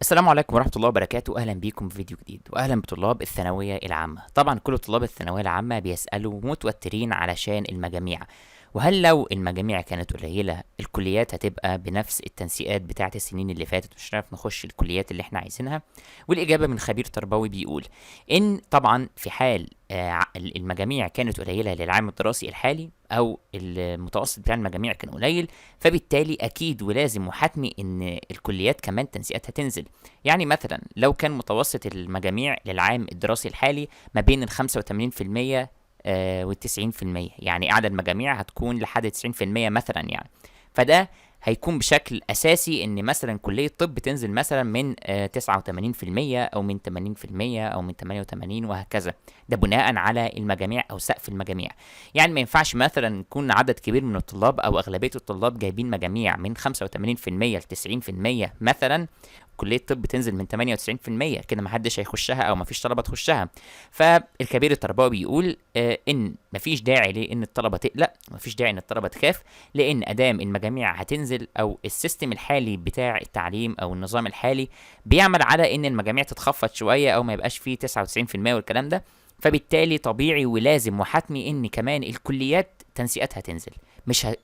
السلام عليكم ورحمة الله وبركاته. أهلا بيكم في فيديو جديد، وأهلا بطلاب الثانوية العامة. طبعا كل طلاب الثانوية العامة بيسألوا متوترين علشان المجاميع، وهل لو المجاميع كانت قليلة الكليات هتبقى بنفس التنسيقات بتاعت السنين اللي فاتت، مش هنعرف نخش الكليات اللي احنا عايزينها؟ والإجابة من خبير تربوي بيقول إن طبعا في حال المجاميع كانت قليلة للعام الدراسي الحالي أو المتوسط بتاع المجاميع كان قليل، فبالتالي أكيد ولازم وحتمي إن الكليات كمان تنسيقاتها تنزل. يعني مثلا لو كان متوسط المجاميع للعام الدراسي الحالي ما بين ال 85% وال 90%، يعني أعلى المجاميع هتكون لحد 90% مثلا يعني، فده هيكون بشكل أساسي إن مثلا كلية طب تنزل مثلا من 89% أو من 80% أو من 88 وهكذا، ده بناء على المجاميع أو سقف المجاميع. يعني ما ينفعش مثلا يكون عدد كبير من الطلاب أو أغلبية الطلاب جايبين مجاميع من 85% ل 90% مثلا، كلية طب تنزل من 98%، كده محدش هيخشها أو مفيش طلبة تخشها. فالخبير التربوي بيقول إن مفيش داعي لإن الطلبة تقلق، مفيش داعي إن الطلبة تخاف، لأن أدام المجاميع هتنزل أو ال system الحالي بتاع التعليم أو النظام الحالي بيعمل على إن المجاميع تتخفض شوية أو ما يبقاش فيه 99% والكلام ده، فبالتالي طبيعي ولازم وحتمي إن كمان الكليات تنسيقاتها تنزل،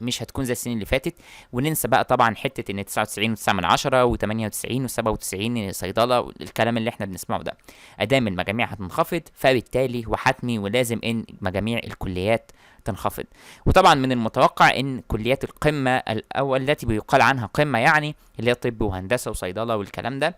مش هتكون زي السنين اللي فاتت. وننسى بقى طبعا حتة ان 99.9 و98 و97 صيدلة والكلام اللي احنا بنسمعه ده. ادام المجاميع هتنخفض فبالتالي وحتمي ولازم ان مجاميع الكليات تنخفض. وطبعا من المتوقع ان كليات القمه او التي بيقال عنها قمة، يعني اللي هي طب وهندسة وصيدله والكلام ده،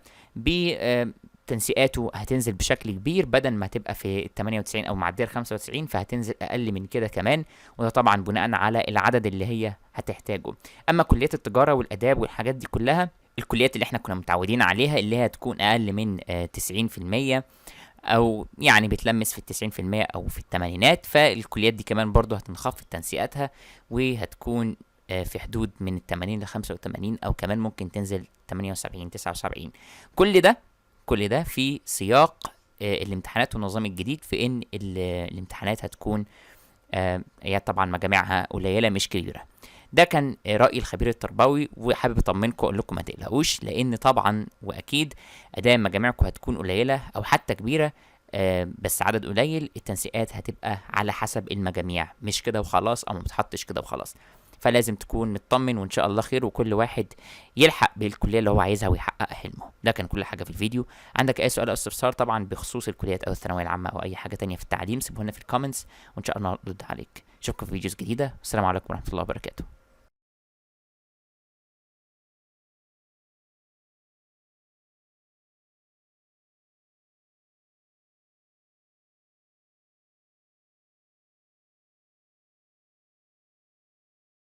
تنسيقاته هتنزل بشكل كبير، بدل ما تبقى في ال 98 او معدية ال 95 فهتنزل اقل من كده كمان، وده طبعا بناء على العدد اللي هي هتحتاجه. اما كليات التجارة والاداب والحاجات دي كلها، الكليات اللي احنا كنا متعودين عليها اللي هي تكون اقل من 90% او يعني بتلمس في 90% او في الثمانينات، فالكليات دي كمان برضو هتنخفض تنسيقاتها وهتكون في حدود من 80 ل 85 او كمان ممكن تنزل 78 79. كل ده في سياق الامتحانات والنظام الجديد، في ان الامتحانات هتكون هي طبعا مجاميعها قليله مش كبيرة. ده كان راي الخبير التربوي، وحابب اطمنكم اقول لكم ما تقلقوش، لان طبعا واكيد ادام مجاميعكم هتكون قليله او حتى كبيرة بس عدد قليل، التنسيقات هتبقى على حسب المجاميع، مش كده وخلاص او ما بتحطش كده وخلاص. فلازم تكون مطمن وان شاء الله خير، وكل واحد يلحق بالكلية اللي هو عايزها ويحقق حلمه. ده كان كل حاجة في الفيديو. عندك اي سؤال او استفسار طبعا بخصوص الكليات او الثانوية العامة او اي حاجة تانية في التعليم سيبه لنا في ال comments وان شاء الله نرد عليك. اشوفكم في videos جديدة، والسلام عليكم ورحمة الله وبركاته.